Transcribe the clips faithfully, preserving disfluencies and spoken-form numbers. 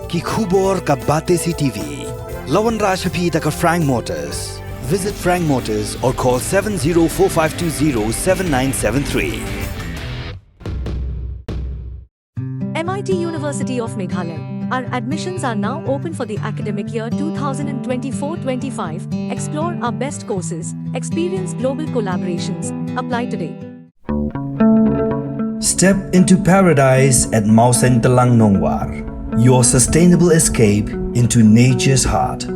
Ki khubor ka Batesi T V. La wanrah sha phi da ka Frank Motors. Visit Frank Motors or call seven zero four five two zero seven nine seven three. M I T University of Meghalaya. Our admissions are now open for the academic year two thousand twenty-four twenty-five. Explore our best courses, experience global collaborations. Apply today. Step into paradise at Mawsyntelang Nongwar, your sustainable escape into nature's heart.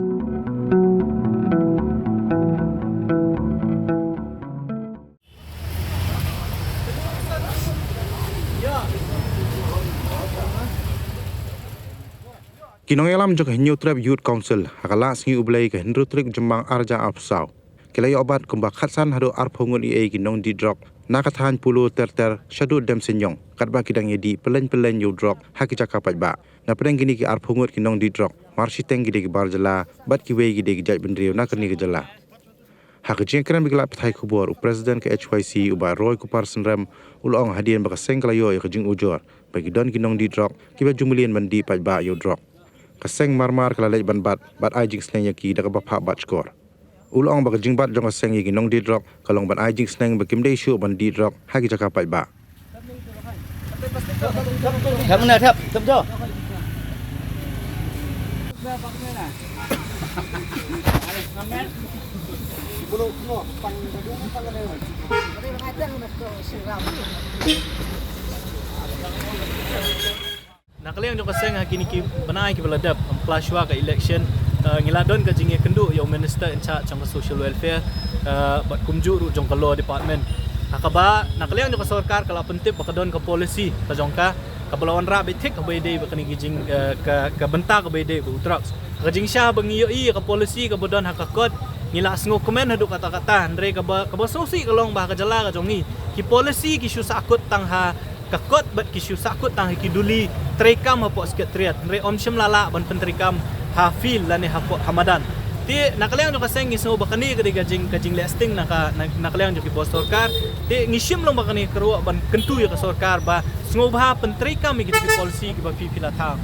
Ki nongïalam jong ka Hynñiewtrep Youth Council ha ka lad sngi U Blei ka hynriew tarik Jymmang arhajar arphew saw ki la ïoh bat kumba khatsan haduh arphew ngut eiei ki nongdih drok na ka thaiñ Polo Ter Ter shaduh Demseiniong, katba ki dang ïadih pyllein pyllein ïa u drok ha ki jaka paidbah. Na pdeng kine ki arphew ngut ki nongdih drok, marshiteng ki dei ki bar jylla bad kiwei ki dei ki jaitbynriew na kane ka jylla. Ha ka jingïakren bad ki lad pathai khubor, u President ka H Y C, u Bah Roy Kupar Synrem, u la ong hadien ba ka seng ka la ïoh ïa ka jingujor ba ki don ki nongdih drok kiba ju mlien ban dih paidbah ïa u drok, ka seng mar mar ka la leit ban bat bad ai jingsneng ïa ki da kaba phah bat shkor. U la ong ba ka jingbat jong ka seng ïa ki nongdih drok ka long ban ai jingsneng ba kim dei shuh ban dih drok ha ki jaka paidbah. Thep mynne, thep, thep jo. Na ka liang jong ka seng, ha kine ki bnai kiba la dep, ym pla shuwa ka election, eh, ngi la don ka jingïakynduh ïa u Minister in charge jong ka Social Welfare, eh, bad kumjuh ruh jong ka Law Department. Ha kaba na ka liang jong ka sorkar ka la pyntip ba ka don ka policy ka jong ka, kaba la wanrah beit thik kaba ïadei bad kane ka jing, eh, ka, ka bynta kaba ïadei bad u drugs. Ka jingshisha ba ngi ïohi ïa ka policy kaba don ha ka kot, ngi la sngewkmen haduh katta katta, hynrei kaba, kaba sngewsih ka long ba ha ka jylla ka jong ngi, ki policy ki shu sahkut tang ha ka kot bad ki shu sahkut tang ha ki duli treikam hapoh Secretariat, hynrei ym shym la lah ban pyntreikam ha field lane hapoh, ha madan. Te na ka liang jong ka seng ngi sngew ba kane ka dei ka jing, ka jingleh sting na ka, na, na ka liang jong ki bor sorkar. Te ngi shim long ba kane ka ruh ban kyntu ïa ka sorkar ba sngewbha pyntreikam ïa kita ki policy kiba phi, phi la thaw.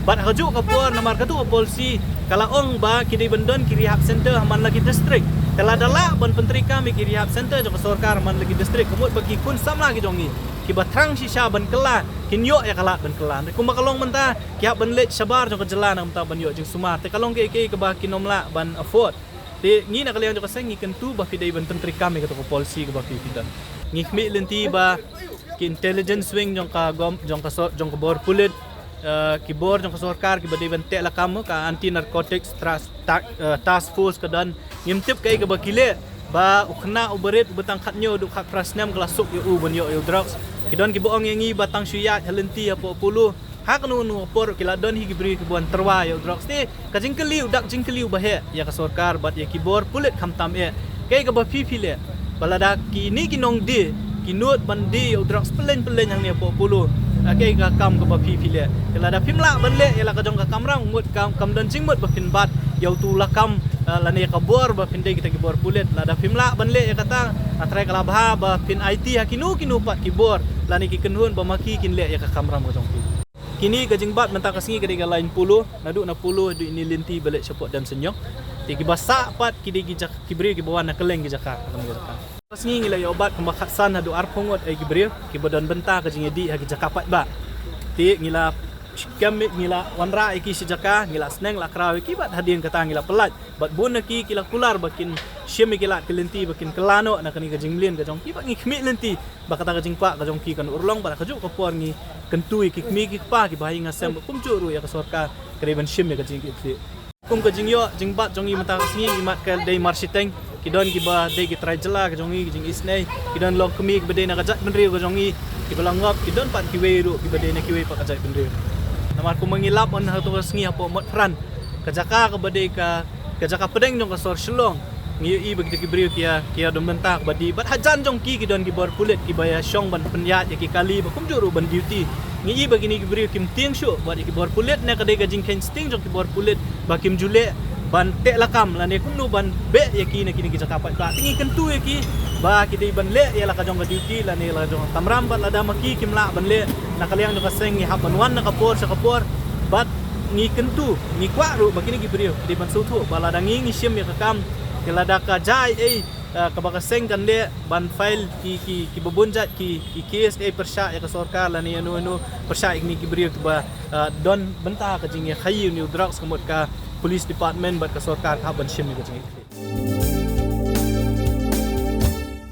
Bad ha kajuh ka por, namar katu ka policy ka la ong ba ki dei ban don ki rehab center ha man la ki district. Te lada lah ban pyntreikam ïa ki rehab center jong ka sorkar ha man la ki district, ka mut ba ki khun samla ki jong ngi kiba thrang shisha ban kylla, kin ïoh ïa ka lad ban kylla. Te kumba ka long mynta, ki hap ban leit shabar jong ka jylla na ka bynta ban ïoh jingsumar. Te ka long kaei kaei kaba kin ym lah ban afford. Te ngi na ka liang jong ka seng ngi kyntu ba phi dei ban pyntreikam ïa katu ka policy kaba phi, phi don. Ngi khmih lynti ba ki intelligence wing jong ka gov-, jong ka sor-, jong ka bor pulit, eh, ki bor jong ka sorkar kiba dei ban teh lakam, ka Anti Narcotics Trust Ta-, eh, Task Force ka don. Ngim tip kaei kaba ki leh, ba u khynnah u barit uba tang khathynñiew haduh khatphra snem ka la suk ïa u ban ïoh ïa u drugs. Ki don kiba ong ïa ngi ba tang shu ïaid ha lynti hapoh Polo, ha kano kano ka por ki la don hi ki briew kiba wan tyrwa ïa u drugs. Te ka jingkylli, u dak jingkylli uba heh ïa ka sorkar bad ïa ki bor pulit khamtam eh, kaei kaba phi, phi leh? Ba lada kine ki nongdie ki nud ban die ïa u drugs pyllein pyllein hangne hapoh Polo, ah, kaei ka kam kaba phi, phi leh? Te lada phim lah ban leh ïa la ka jong ka kamram, mut kam, kam don jingmut ba phin bat ïa utu u lakam, ah, lane ïa ka bor ba phin dei kita ki bor pulit. Lada phim lah ban leh ïa kata, nga tharai ka la bha ba phin aiti ha kino kino pat ki bor lane ki kynhun ba ma ki kin leh ïa ka kamram ka jong ki. Kine ka jingbat mynta ka sngi ka dei ka lain Polo, naduh na Polo haduh ine i lynti ba leit shapoh Demseiniong. Te kiba sah pat ki dei ki jak-, ki briew kiba wan na kylleng ki jaka, kylleng ki jaka. Ka sngi ngi la ïoh bat kumba khatsan haduh arphew ngut eiei ki briew kiba don bynta ka jingïadih ha ki jaka paidbah. Te ngi la skhem, ngi la wanrah ïa ki shi jaka, ngi la sneng la kraw ïa ki bad hadien kata ngi la pyllait. Bad bun na ki ki la kular ba kin shim ïa ki lad ki lynti ba kin kylla noh na kane ka jingmlien ka jong ki, bad ngi khmih lynti ba kata ka jingkwah ka jong ki kan urlong. Bad ha kajuh ka por ngi kyntu ïa ki kmie ki kpa kiba ha ïing ha sem bad kumjuh ruh ïa ka sorkar ka dei ban shim ïa ka jingkitkhlieh. Kum ka jingïoh jingbat jong ngi mynta ka sngi, imat ka dei marshiteng, ki don kiba dei ki trai jylla ka jong ngi, ka jingisynei, ki don longkmie kiba dei na ka jaitbynriew ka jong ngi kiba la ngop, ki don pat kiwei ruh kiba dei na kiwei pat ka jaitbynriew. Namar kumba ngi lap, mynta ka sngi hapoh Motphran, ka jaka kaba dei ka, ka jaka pdeng jong ka sor Shillong, ngi ïohi ba kita ki briew ki ïa, ki ïa don bynta kaba dih. Bad hajan jong ki ki don ki bor pulit kiba ïa shong ban pynïaid ïa ki kali ba kumjuh ruh ban duty. Ngi ïohi ba kine ki briew kim tieng shuh bad ïa ki bor pulit, ne ka dei ka jingkheiñ sting jong ki bor pulit ba kim ju leh ban teh lakam lane kumno ban beh ïa ki na kine ki jaka paidbah. Te ngi kyntu ïa ki ba ki dei ban leh ïa la ka jong ka duty lane la ka jong ka kamram, bad lada ma ki kim lah ban leh, na ka liang jong ka seng ngi hap ban wan na ka por sha ka por bad ngi kyntu, ngi kwah ruh ba kine ki briew ki dei ban sngewthuh ba lada ngi ngi shim ïa ka kam, ki lada ka jia ei ei, ah, kaba ka seng kan leh ban file ki, ki, ki babun jait ki, ki case ei pyrshah ïa ka sorkar lane ïano ïano, pyrshah ïa kine ki briew kiba, ah, don bynta ka jingïakhaïi ïa une u drugs, ka mut ka police department bad ka sorkar ka hap ban shim ïa ka jingïakhaïi.